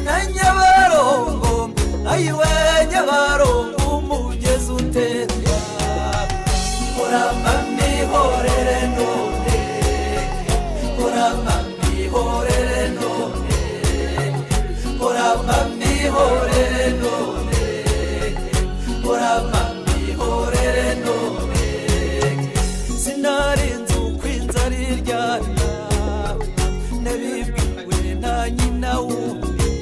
na Nyabarongo, ayiwe Nyabarongo umugezi utemba. Urama mihorere none, urama mihorere none, urama mihorere none, urama mihorere none. Sinarinze uko inzara iryana, nabibwiwe na nyina wundi,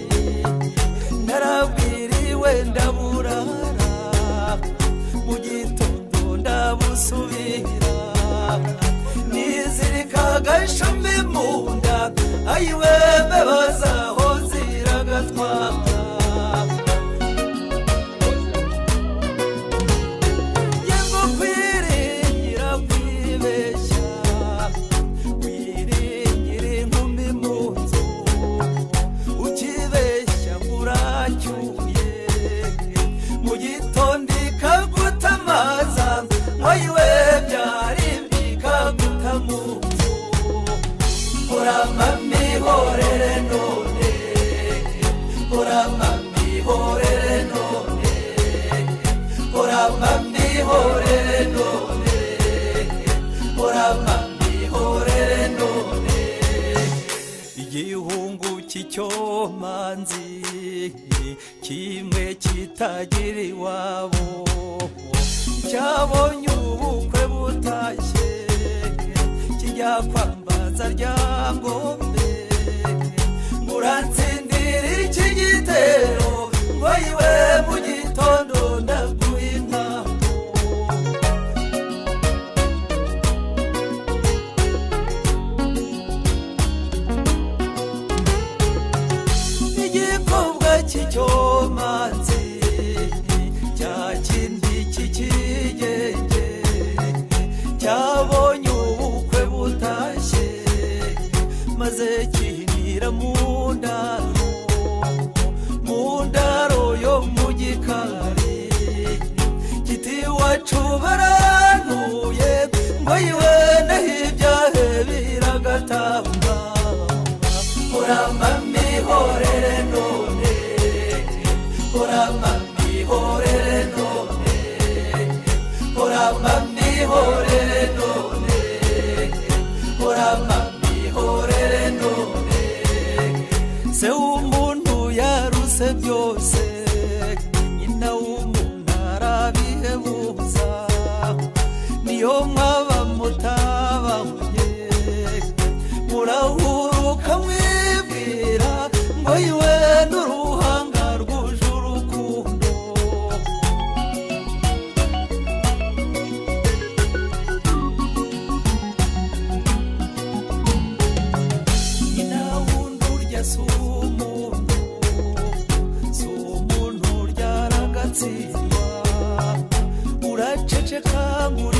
narabwiriwe ndaburara, mu gitondo ndabusubira, nizirika agashumi mu nda, ayiwe mbebazaho ziragatwara. Yengo kwiringira kwibeshya, kwiringira inkumi mu nzu, ukibeshya uracyuye, mu gitondo ikagutamaza, ayiwe byari bikaguta mu nzu. Urama mihorere none, urama mihorere none, urama mihorere none, urama mihorere none. Igihungu cy'icyomanzi kimwe kitagira iwabo, cyabonye ubukwe butashye, kijya kwambaza Ryangombe, muratsindira iki gitero, ngo iwe mu gitondo ndaguha intango. Igikobwa cy'icyomanzi cya kindi cy'ikigenge, cyabonye ubukwe butashye, maze kihinira mu ndaro, mu ndaro yo mu gikari, kiti iwacu barantuye, ngo iwe naho ibyahe biragatamba. Urama mihorere none, urama mihorere none, urama mihorere none, urama mihorere none. Se w'umuntu yaruse byose, nyina w'umuntu arabihebuza, niyo mwaba mutabahunye, murahuruka mwibwira ngo iwe n'uruhanga rwuje urukundo. Nyina wundi urya si umuntu, si umuntu urya aragatsindwa, uraceceka nguri